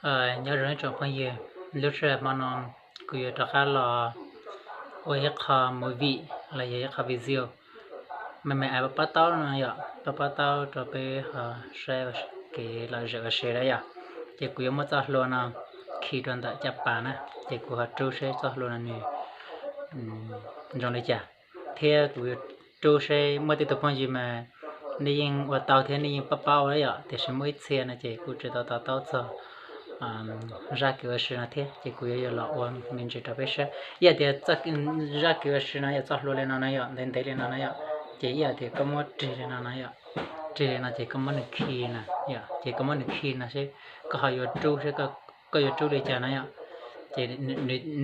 Nyob zoo ib tsoom phooj ywg, lub sij hawm hmo no kuv yuav rov qab los ua ib qho movie los yog ib qho video me me ais pab taub no yom, pab pab taub rau peb ho saib kev lom zem ua si na yom. Ces kuv yuav muab txoj hlua no khi rau ntawm caj pas na, ces kuv ho rub seb txoj hlua no nws zoo li cas, thiab kuv yuav rub seb muaj tej tug phooj ywg mas nej yeej ua tau thiab nej yeej paub paub na yom, tiam sis muaj ib txhia no ces kuj tsis tau to taub txog zaj kev ua si no thiab, ces kuv yuav yuav los ua me ntsis rau peb saib. Ib yam tias zaj kev ua si no yog txoj hlua li no na yom, ntev ntev li no na yom, ces ib yam tias koj muab rig li no na yom, rig li no ces koj muab nws khi na yom, ces koj muab nws khi no seb koj ho yuav rub seb koj yuav rub li cas na yom. Ces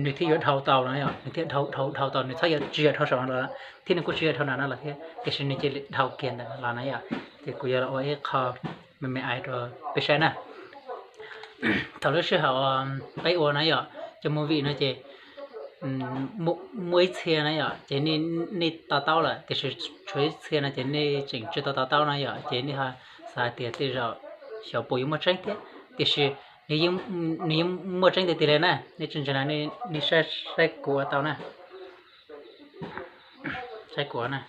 nws thiaj yuav dhau tau no yom, nws thiaj dhau dhau dhau tau, nws txhob yog tsis yog dhau saum no los thiab nws kuj tsis yog dhau nram no los thiab, tiam sis nws cia li dhau kiag ntawm no los na yom. Ces kuv yuav los ua ib qho me me ais rau peb saib na. Thaum lub sij hawm peb ua na yom, cov movie no ces muaj ib txhia na yom, ces nej to taub lawm, tiam sis tshuav ib txhia no ces nej tseem tsis tau to taub no yom, ces nej ho xav hais tias tej zaum xyov puas yuav muaj tseeb thiab, tiam sis nws yeej muaj tseeb tiag tiag li na, nej tsis ntseeg los nej saib kuv ua tau na. Saib kuv na.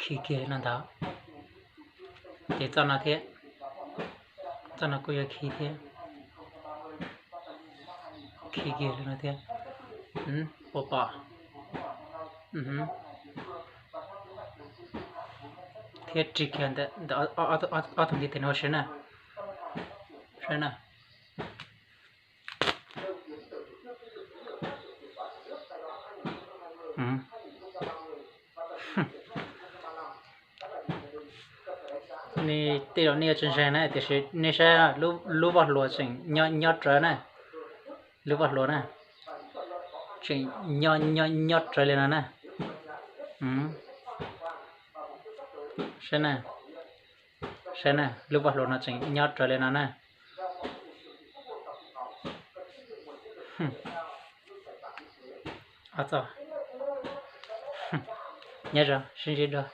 Khi kiag li no ntag. Ces txoj no thiab, txoj no kuj yuav khi thiab. Khi kiag li no thiab. Puas pom? Thiab rig kiag ntawm ob tug ntiv tes no seb na. Saib na. Nej tej zaum nej yuav tsis ntseeg na, tiam sis nej saib, lub vaj hlua tseem nyob rawv na. Lub vaj hlua na, tseem nyob rawv li no na. Saib na, saib na, lub vaj hlua no tseem nyob rawv li no na. Nyob zoo, sib ntsib dua.